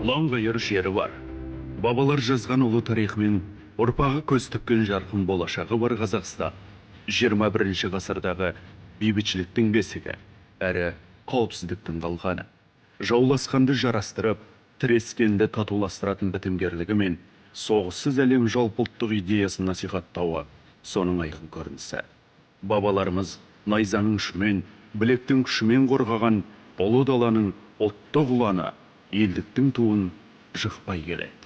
Ұлан-ғайыр жері бар. Бабалар жазған ұлы тарихымен ұрпағы көз тіккен жарқын болашағы бар Қазақстан 21 ғасырдағы бейбітшіліктің бесігі, әрі қауіпсіздіктің қалқаны. Жауласқанды жарастырып, тірескенді татуластыратын бітімгерлігі мен соғыссыз әлем жалпыұлттық идеясын насихаттауы соның айқын көрінісі. Бабаларымыз найзаның ұшымен, білектің күшімен қорғаған ұлы даланың ұлттық ұланы елдіктің туын жықпай келеді.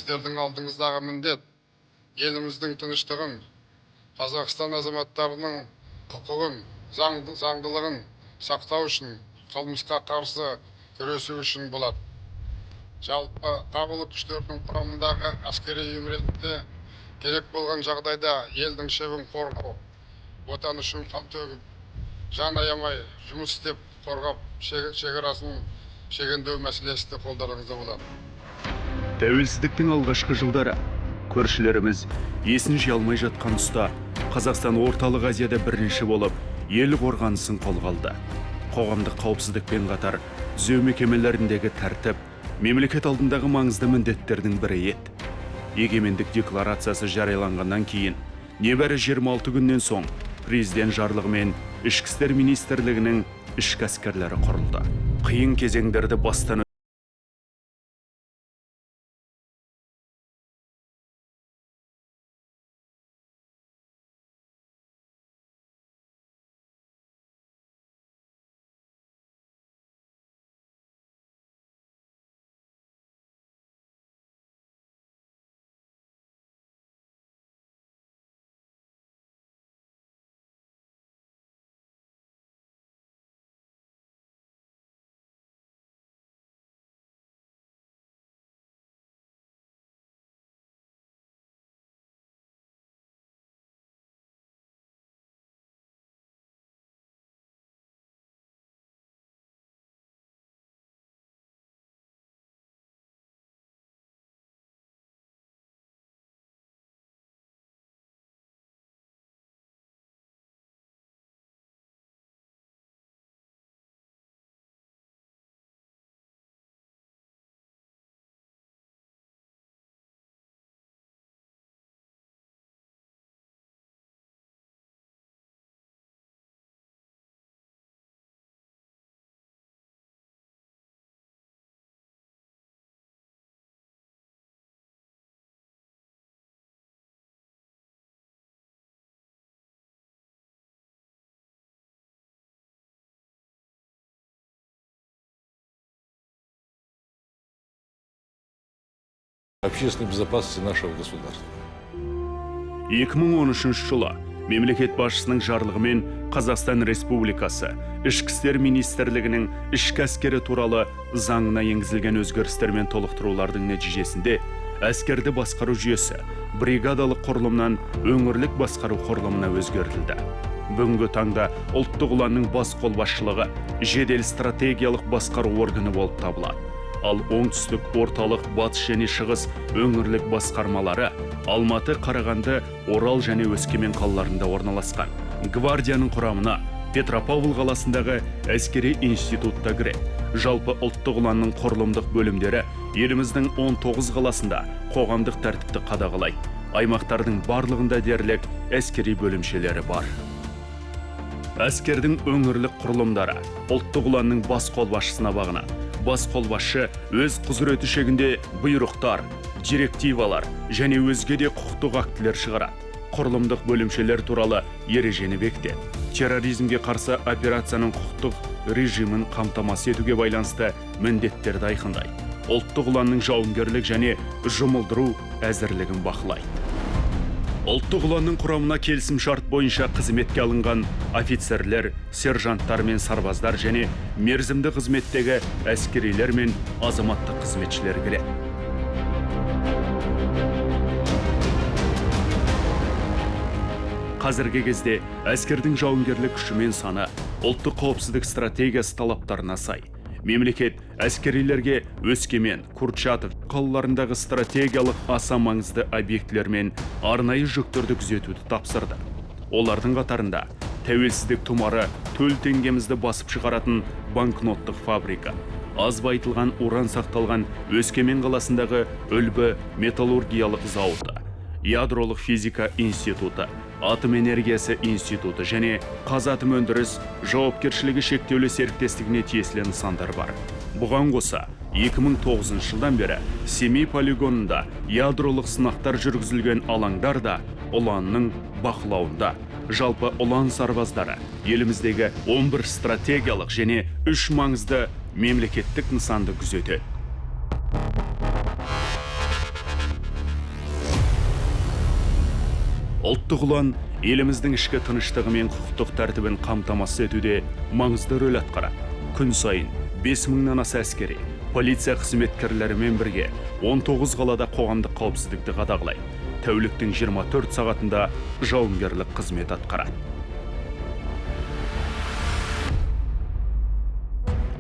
Сіздердің алдыңыздағы міндет еліміздің тыныштығын, Қазақстан азаматтарының құқығын, заңдылығын сақтау үшін, қылмысқа қарсы күресу үшін болады. Жалпы қарулы күштердің құрамындағы әскери ұйым ретінде керек болған жағдайда елдің шебін қорғау, отан үшін қан төгіп, жан аямай жұмыс істеп қорғап шекарасын шегендеу мәселесі де қолдарыңызда болады. Тәуелсіздіктің алғашқы жылдары көршілеріміз есін жия алмай жатқан тұста Қазақстан Орталық Азияда бірінші болып ел қорғанысын қолға алды. Қоғамдық қауіпсіздікпен қатар түзеу мекемелеріндегі тәртіп мемлекет алдындағы маңызды міндеттердің бірі еді. Егемендік декларациясы жарияланғаннан кейін небәрі 26 күннен соң президент жарлығымен Ішкі істер министрлігінің ішкі әскерлері құрылды. Қиын кезеңдерді бастан Общественной безопасности нашего государства. 2013 жылы мемлекет басшысының жарлығымен Қазақстан Республикасы Ішкі істер министрлігінің ішкі әскері туралы заңына енгізілген өзгерістер мен толықтырулардың нәтижесінде әскерді басқару жүйесі бригадалық құрылымнан өңірлік басқару құрылымына өзгертілді. Бүгінгі таңда ұлттық ұланның бас қолбасшылығы жедел стратегиялық басқару органы болып табылады. Ал оңтүстік, орталық, батыс және шығыс өңірлік басқармалары Алматы, Қарағанды, Орал және Өскемен қалаларында орналасқан. Гвардияның құрамына Петропавл қаласындағы әскери институтта кіреді. Жалпы ұлттық ұланның құрылымдық бөлімдері еліміздің 19 қаласында қоғамдық тәртіпті қадағалайды. Аймақтардың барлығында дерлік әскери бөлімшелері бар. Әскердің өңірлік құрылымдары ұлттық ұланның бас қолбасшысына бағынады. Бас қолбасшы өз құзыреті шегінде бұйрықтар, директивалар және өзге де құқықтық актілер шығарады. Құрылымдық бөлімшелер туралы ережені бекітеді. Терроризмге қарсы операцияның құқықтық режимін қамтамасыз етуге байланысты міндеттерді айқындайды. Ұлттық ұланның жауынгерлік және жұмылдыру әзірлігін бақылайды. Ұлттық ұланның құрамына келісімшарт бойынша қызметке алынған офицерлер, сержанттар мен сарбаздар және мерзімді қызметтегі әскерилер мен азаматтық қызметшілер кіреді. Қазіргі кезде әскердің жауынгерлік күші мен саны ұлттық қауіпсіздік стратегиясы талаптарына сай. Мемлекет әскерилерге Өскемен, Курчатов қалаларындағы стратегиялық аса маңызды объектілер мен арнайы жүктерді күзетуді тапсырды. Олардың қатарында тәуелсіздік тұмары төл теңгемізді басып шығаратын банкноттық фабрика, аз байытылған уран сақталған Өскемен қаласындағы Үлбі металлургиялық зауыты, ядролық физика институты, атом энергиясы институты және Қазатомөндіріс жауапкершілігі шектеулі серіктестігіне тиесілі нысандар бар. Бұған қоса, 2009 жылдан бері Семей полигонында ядролық сынақтар жүргізілген алаңдар да ұланның бақылауында. Жалпы ұлан сарбаздары еліміздегі 11 стратегиялық және 3 маңызды мемлекеттік нысанды күзетеді. Ұлттық ұлан еліміздің ішкі тыныштығы мен құқықтық тәртібін қамтамасыз етуде маңызды рөл атқарады. Күн сайын 5000-нан аса әскери, полиция қызметкерлерімен бірге 19 қалада қоғамдық қауіпсіздікті қадағалайды. Тәуліктің 24 сағатында жауынгерлік қызмет атқарады.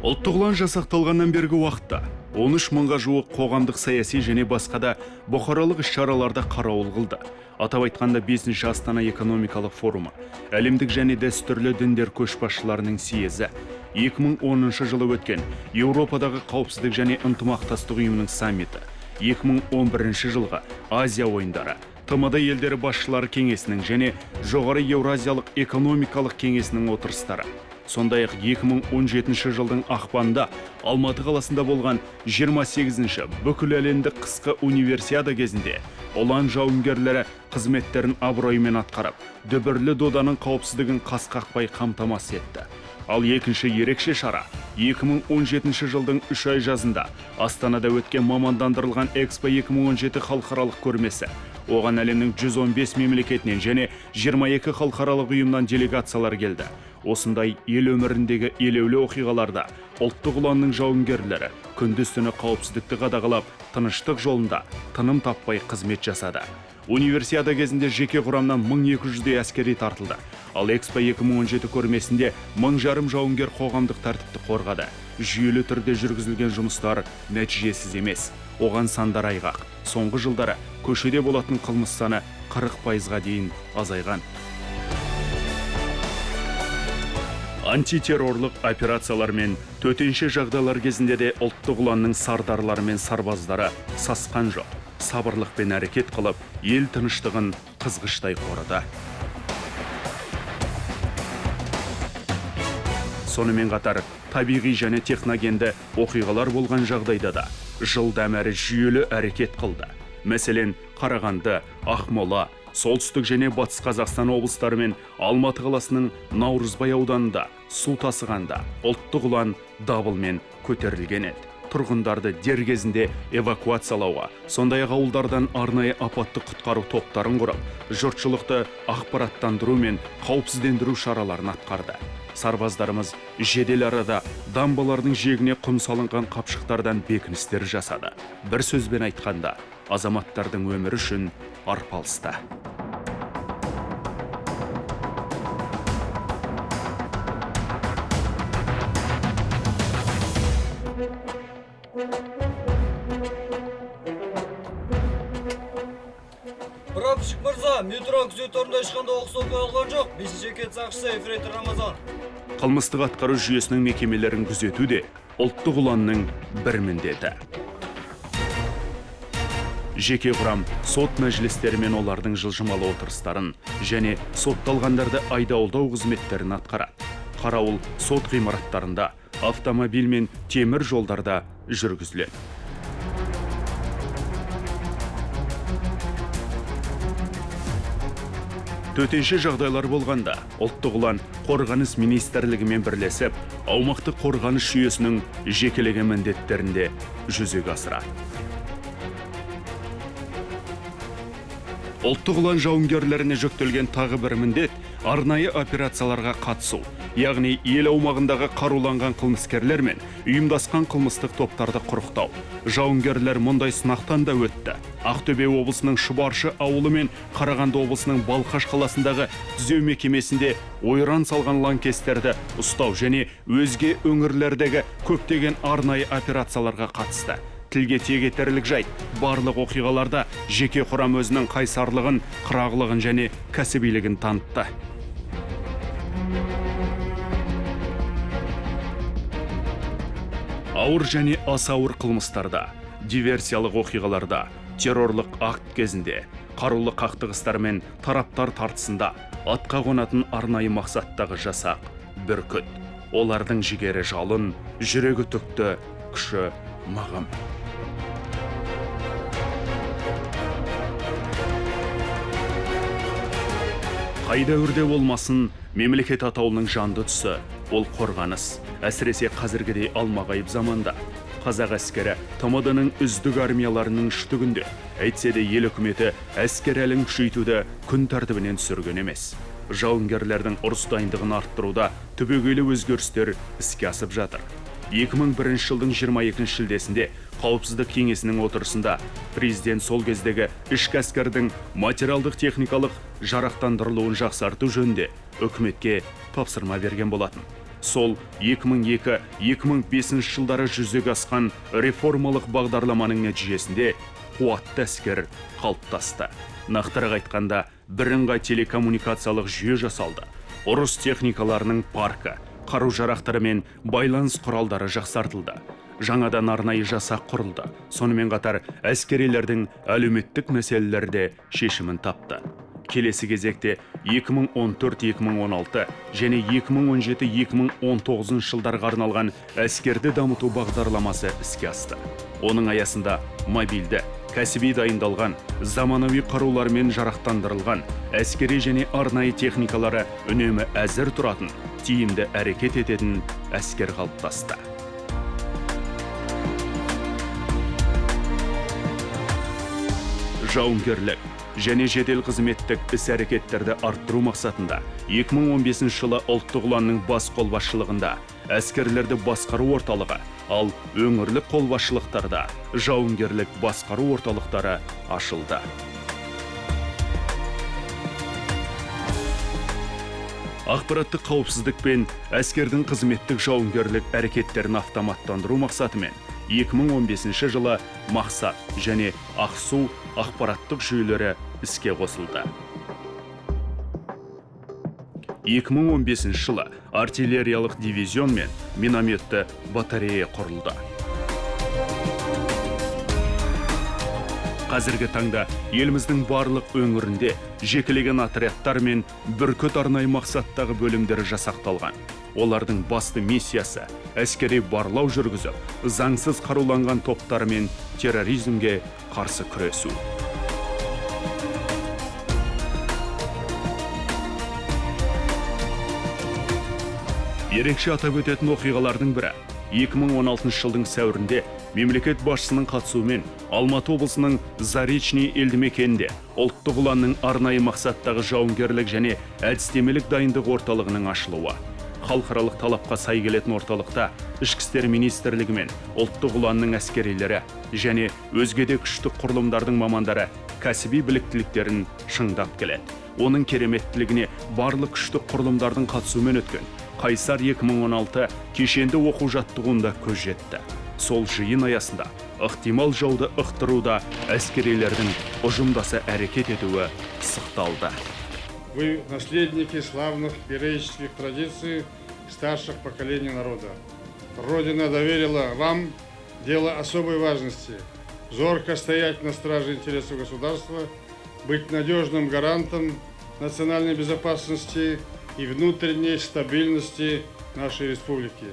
Ұлттық ұлан жасақталғаннан бергі уақытта 13 мыңға жуық қоғамдық саяси және басқа да бұқаралық іс-шараларда қарауыл қылды. Атап айтқанда 5-ші Астана экономикалық форумы, әлемдік және дәстүрлі діндер көшбасшыларының съезі, 2010 жылы өткен Еуропадағы қауіпсіздік және ынтымақтастық ұйымының саммиті, 2011 жылғы Азия ойындары, ТМД елдері басшылары кеңесінің және Жоғары Еуразиялық экономикалық кеңесінің отырыстары. Сондай-ақ 2017 жылдың ақпанында Алматы қаласында болған 28-ші бүкіл әлемдік қысқы универсиада кезінде ұлан жауынгерлері қызметтерін абыроймен атқарып, дүбірлі доданың қауіпсіздігін қас қақпай қамтамасыз етті. Ал екінші ерекше шара 2017 жылдың 3 ай жазында Астанада өткен мамандандырылған Экспо 2017 халықаралық көрмесі. Оған әлемнің 115 мемлекетінен және 22 халықаралық ұйымнан делегациялар келді. Осындай ел өміріндегі елеулі оқиғаларда ұлттық ұланның жауынгерлері күндіз-түні қауіпсіздікті қадағалап, тыныштық жолында тыным таппай қызмет жасады. Универсиада кезінде жеке құрамнан 1200-дей әскери тартылды. Ал Экспо 2017 көрмесінде 1500 жауынгер қоғамдық тәртіпті қорғады. Жүйелі түрде жүргізілген жұмыстар нәтижесіз емес. Оған сандар айғақ. Соңғы жылдары көшеде болатын қылмыс саны 40%-ға дейін азайған. Антитеррорлық операциялар мен төтенше жағдайлар кезінде де ұлттық ұланның сардарлары мен сарбаздары сасқан жоқ. Сабырлықпен әрекет қылып, ел тыныштығын қызғыштай қорыды. Сонымен қатар, табиғи және техногенді оқиғалар болған жағдайда да жылдам әрі жүйелі әрекет қылды. Мәселен, Қарағанды, Ақмола, Солтүстік және Батыс Қазақстан облыстары мен Алматы қаласының Наурызбай ауданында су тасығанда ұлттық ұлан дабылмен көтерілген еді. Тұрғындарды дер кезінде эвакуациялауға, сондай-ақ ауылдардан арнайы апатты құтқару топтарын құрып, жұртшылықты ақпараттандыру мен қауіпсіздендіру шараларын атқарды. Сарбаздарымыз жедел арада дамбалардың жиегіне құм салынған қапшықтардан бекіністер жасады. Бір сөзбен айтқанда, азаматтардың өмірі үшін арпалысты. Прапорщик мырза, метро күзет орнында ешқандай оқыс оқиға болған жоқ. 5-ші жеке сақшысы ефрейтор Рамазан. Қылмыстық атқару жүйесінің мекемелерін күзету де ұлттық ұланның бір міндеті. Жеке құрам сот мәжілістері мен олардың жылжымалы отырыстарын және сотталғандарды айдауылдау қызметтерін атқарады. Қарауыл сот ғимараттарында, автомобиль мен темір жолдарда жүргізіледі. Төтенше жағдайлар болғанда ұлттық ұлан Қорғаныс министрлігімен бірлесіп, аумақтық қорғаныс жүйесінің жекелеген міндеттерінде жүзеге асырады. Ұлттық ұлан жауынгерлеріне жүктелген тағы бір міндет арнайы операцияларға қатысу, яғни ел аумағындағы қаруланған қылмыскерлер мен ұйымдасқан қылмыстық топтарды құрықтау. Жауынгерлер мұндай сынақтан да өтті. Ақтөбе облысының Шұбаршы ауылы мен Қарағанды облысының Балқаш қаласындағы түзеу мекемесінде ойран салған лаңкестерді ұстау және өзге өңірлердегі көптеген арнайы операцияларға қатысты. Тілге тиек етерлік жайт, барлық оқиғаларда жеке құрам өзінің қайсарлығын, қырағылығын және кәсібилігін танытты. Ауыр және аса ауыр қылмыстарда, диверсиялық оқиғаларда, террорлық акт кезінде, қарулы қақтығыстар мен тараптар тартысында атқа қонатын арнайы мақсаттағы жасақ Бүркіт. Олардың жігері жалын, жүрегі түкті, күші мығым. Қай дәуірде болмасын, мемлекет атаулының жанды тұсы ол қорғаныс. Әсіресе қазіргідей алмағайып заманда. Қазақ әскері ТМД-ның үздік армияларының үштігінде. Әйтсе де ел үкіметі әскер әлін күшейтуді күн тәртібінен түсірген емес. Жауынгерлердің ұрыс дайындығын арттыруда түбегейлі өзгерістер іске асып жатыр. 2001 жылдың 22 шілдесінде Қауіпсіздік кеңесінің отырысында президент сол кездегі ішкі әскердің материалдық техникалық жарақтандырылуын жақсарту жөнінде үкіметке тапсырма берген болатын. Сол 2002-2005 жылдары жүзеге асқан реформалық бағдарламаның нәтижесінде қуатты әскер қалыптасты. Нақтырақ айтқанда, бірыңғай телекоммуникациялық жүйе жасалды. Ұрыс техникаларының паркі, қару-жарақтары мен байланыс құралдары жақсартылды. Жаңадан арнайы жасақ құрылды. Сонымен қатар әскерилердің әлеуметтік мәселелері де шешімін тапты. Келесі кезекте 2014-2016 және 2017-2019 жылдарға арналған әскерді дамыту бағдарламасы іске асты. Оның аясында мобильді, кәсіби дайындалған, заманауи қарулармен жарақтандырылған, әскери және арнайы техникалары үнемі әзір тұратын, тиімді әрекет ететін әскер қалыптасты. Жауынгерлік және жедел қызметтік іс-әрекеттерді арттыру мақсатында 2015 жылы Ұлттық ұланның бас қолбасшылығында әскерлерді басқару орталығы, ал өңірлік қолбасшылықтарда жауынгерлік басқару орталықтары ашылды. Ақпараттық қауіпсіздік пен әскердің қызметтік жауынгерлік әрекеттерін автоматтандыру мақсатымен 2015 жылы Мақсат және Ақсу ақпараттық жүйелері іске қосылды. 2015 жылы артиллериялық дивизион мен минометті батарея құрылды. Қазіргі таңда еліміздің барлық өңірінде жекелеген отрядтар мен Бүркіт арнайы мақсаттағы бөлімдері жасақталған. Олардың басты миссиясы әскери барлау жүргізіп, заңсыз қаруланған топтар мен терроризмге қарсы күресу. Ерекше атап өтетін оқиғалардың бірі 2016 жылдың сәуірінде мемлекет басшысының қатысуымен Алматы облысының Заречный елді мекенінде Ұлттық ұланның арнайы мақсаттағы жауынгерлік және әдістемелік дайындық орталығының ашылуы. Халықаралық талапқа сай келетін орталықта Ішкі істер министрлігі мен Ұлттық ұланның әскерилері және өзге де күштік құрылымдардың мамандары кәсіби біліктіліктерін шыңдап келеді. Оның кереметтілігіне барлық күштік құрылымдардың қатысуымен өткен Қайсар 2016 кешенді оқу жаттығуында көз жетті. Сол жиын аясында ықтимал жауды ықтыруда әскерилердің ұжымдаса әрекет етуі пысықталды. Вы наследники славных героических традиций старших поколений народа. Родина доверила вам дело особой важности. Зорко стоять на страже интересов государства, быть надежным гарантом национальной безопасности и внутренней стабильности нашей республики.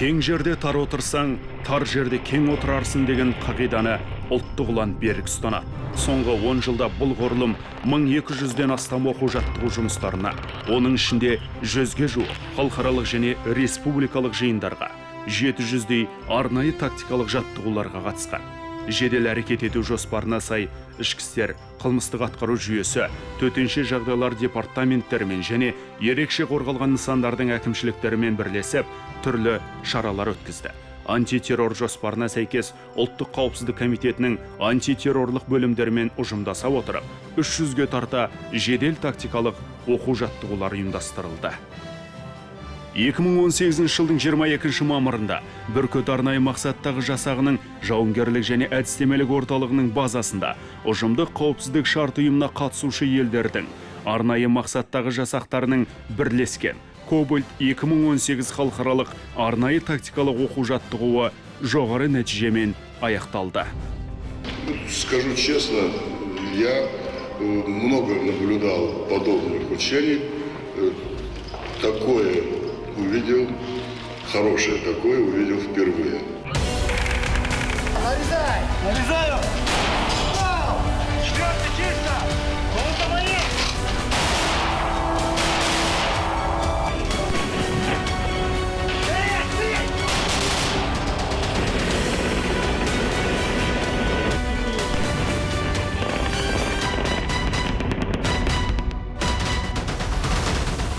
Кең жерде тар отырсаң, тар жерде кең отырарсың деген қағиданы Ұлттық ұлан берік ұстанады. Соңғы 10 жылда бұл құрылым 1200-ден астам оқу жаттығу жұмыстарына, оның ішінде 100-ге жуық халықаралық және республикалық жиындарға, 700-дей арнайы тактикалық жаттығуларға қатысқан. Жедел әрекет ету жоспарына сай ішкі істер, қылмыстық атқару жүйесі, төтенше жағдайлар департаменттерімен және ерекше қорғалған нысандардың әкімшіліктерімен бірлесіп түрлі шаралар өткізді. Антитеррор жоспарына сәйкес Ұлттық қауіпсіздік комитетінің антитеррорлық бөлімдерімен ұжымдаса отырып, 300-ге тарта жедел тактикалық оқу жаттығулар ұйымдастырылды. 2018 жылдың 22 мамырында Бүркіт арнайы мақсаттағы жасағының жауынгерлік және әдістемелік орталығының базасында ұжымдық қауіпсіздік шарт ұйымына қатысушы елдердің арнайы мақсаттағы жасақтарының бірлескен Кобальт 2018 халықаралық арнайы тактикалық оқу жаттығуы жоғары нәтижемен аяқталды. Скажу честно, я много наблюдал подобных учений. Такое увидел, хорошее такое увидел впервые. Нарезай! Нарезаю! Четвертый чисто! Он мои!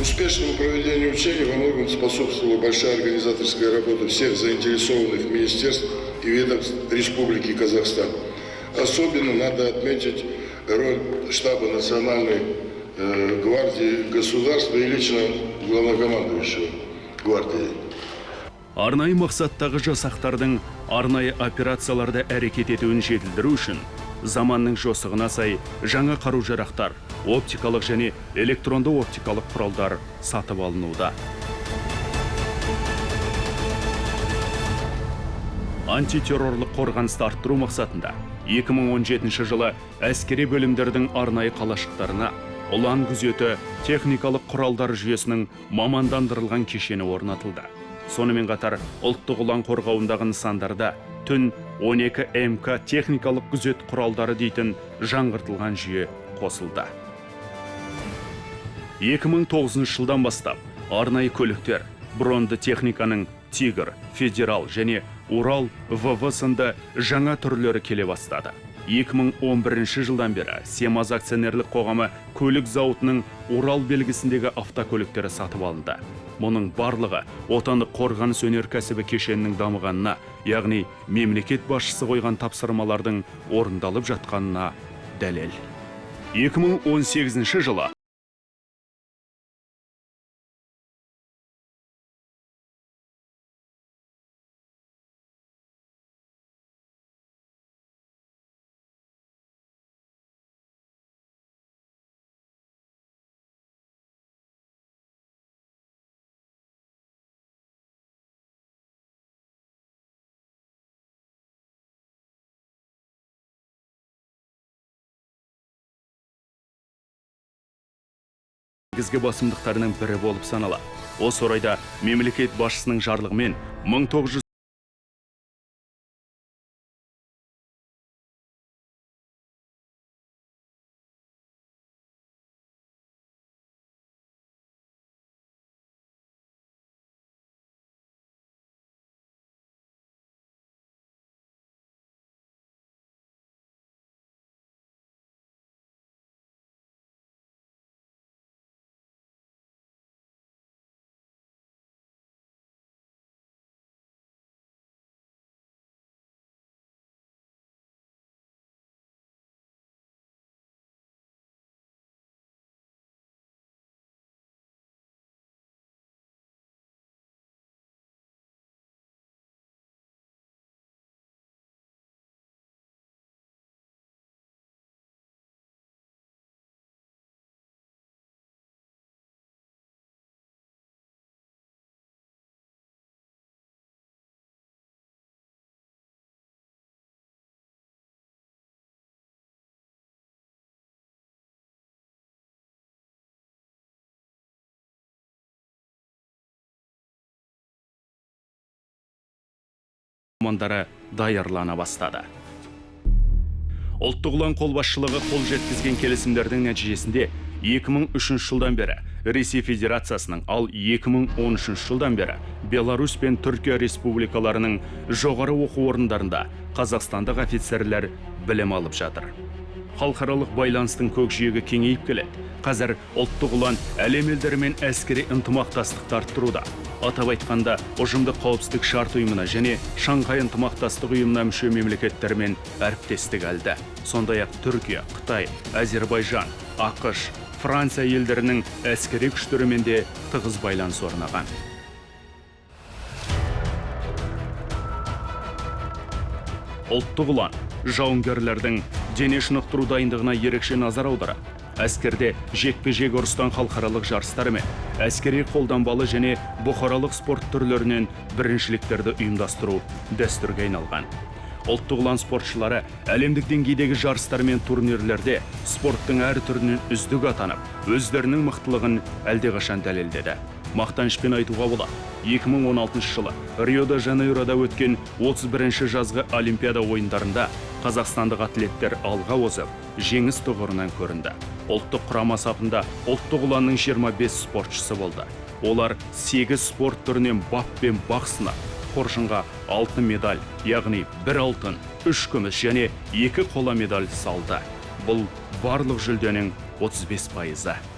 Успешному проведению учений во многом способствовала большая организаторская работа всех заинтересованных министерств и ведомств Республики Казахстан. Особенно надо отметить роль штаба Национальной гвардии государства и лично главнокомандующего гвардии. Арнайы мақсаттағы жасақтардың арнайы операцияларда әрекет етуін жетілдіру үшін заманның жосығына сай жаңа қару-жарақтар, оптикалық және электронды оптикалық құралдар сатып алынуда. Антитеррорлық қорғанысты арттыру мақсатында 2017 жылы әскери бөлімдердің арнайы қалашықтарына Ұлан күзеті техникалық құралдар жүйесінің мамандандырылған кешені орнатылды. Сонымен қатар ұлттық ұлан қорғауындағы нысандарда түн 12 МК техникалық күзет құралдары дейтін жаңғыртылған жүйе қосылды. 2009 жылдан бастап арнайы көліктер, бронды техниканың Тигр, Федерал және Урал ВВ сынды жаңа түрлері келе бастады. 2011 жылдан бері Семаз акционерлік қоғамы көлік зауытының Урал белгісіндегі автокөліктері сатып алынды. Мұның барлығы отандық қорғаныс өнеркәсібі кешенінің дамығанына, яғни мемлекет басшысы қойған тапсырмалардың орындалып жатқанына дәлел. 2018 жылы негізгі басымдықтарының бірі болып саналады. Осы орайда мемлекет басшысының жарлығымен 1900 мамандары даярлана бастады. Ұлттық ұлан қолбасшылығы қол жеткізген келісімдердің нәтижесінде 2003 жылдан бері Ресей Федерациясының, ал 2013 жылдан бері Беларусь пен Түркия Республикаларының жоғары оқу орындарында қазақстандық офицерлер білім алып жатыр. Халықаралық байланыстың көкжиегі кеңейіп келеді. Қазір ұлттық ұлан әлем елдерімен әскери ынтымақтастықты арттыруда. Атап айтқанда, ұжымдық қауіпсіздік шарт ұйымына және Шанхай ынтымақтастық ұйымына мүше мемлекеттермен әріптестік әлді. Сондай-ақ Түркия, Қытай, Әзербайжан, АҚШ, Франция елдерінің әскери күштерімен де тығыз байланыс орнаған. Ұлттық ұлан жауынгерлердің дене шынықтыру дайындығына ерекше назар аударады. Әскерде жекпе-жек ұрыстан халықаралық жарыстар мен әскери қолданбалы және бұқаралық спорт түрлерінен біріншіліктерді ұйымдастыру дәстүрге айналған. Ұлттық ұлан спортшылары әлемдік деңгейдегі жарыстар мен турнирлерде спорттың әр түрінен үздік атанып, өздерінің мықтылығын әлдеқашан дәлелдеді. Мақтанышпен айтуға болады, 2016 жылы Рио-де-Жанейрода өткен 31-ші жазғы Олимпиада ойындарында қазақстандық атлеттер алға озып, жеңіс тұғырынан көрінді. Ұлттық құрама сапында ұлттық ұланның 25 спортшысы болды. Олар 8 спорт түрінен бап пен бақ сынап, қоржынға алтын медаль, яғни 1 алтын, 3 күміс және 2 қола медаль салды. Бұл барлық жүлденің 35%.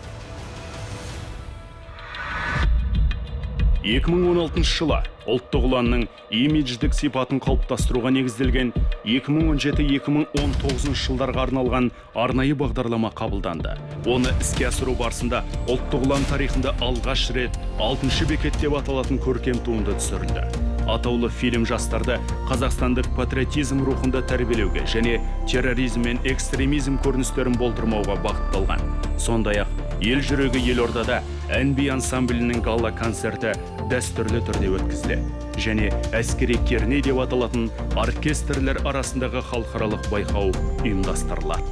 2016 жылы ұлттық ұланның имидждік сипатын қалыптастыруға негізделген 2017-2019 жылдарға арналған арнайы бағдарлама қабылданды. Оны іске асыру барысында ұлттық ұлан тарихында алғаш рет 6-шы бекет деп аталатын көркем туынды түсірілді. Атаулы фильм жастарды қазақстандық патриотизм рухында тәрбиелеуге және терроризм мен экстремизм көріністерін болдырмауға бағытталған. Сондай-ақ ел жүрегі елордада ән-би ансамблінің гала концерті дәстүрлі түрде өткізіледі және әскери керней деп аталатын оркестрлер арасындағы халықаралық байқау ұйымдастырылады.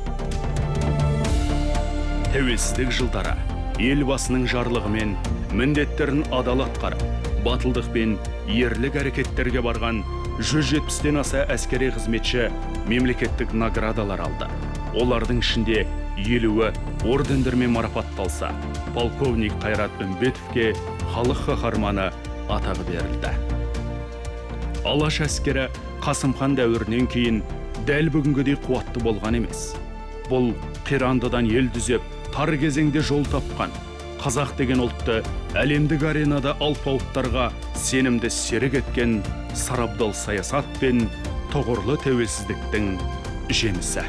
Тәуелсіздік жылдары елбасының жарлығымен міндеттерін адал атқарып, батылдық пен ерлік әрекеттерге барған 170-тен аса әскери қызметші мемлекеттік наградалар алды. Олардың ішінде 50-і ордендермен марапатталса, полковник Қайрат Үмбетовке халық қаһарманы атағы берілді. Алаш әскері Қасымхан дәуірінен кейін дәл бүгінгідей қуатты болған емес. Бұл қирандыдан ел түзеп, тар кезеңде жол тапқан қазақ деген ұлтты әлемдік аренада алпауыттарға сенімді серік еткен сарабдал саясат пен тұғырлы тәуелсіздіктің жемісі.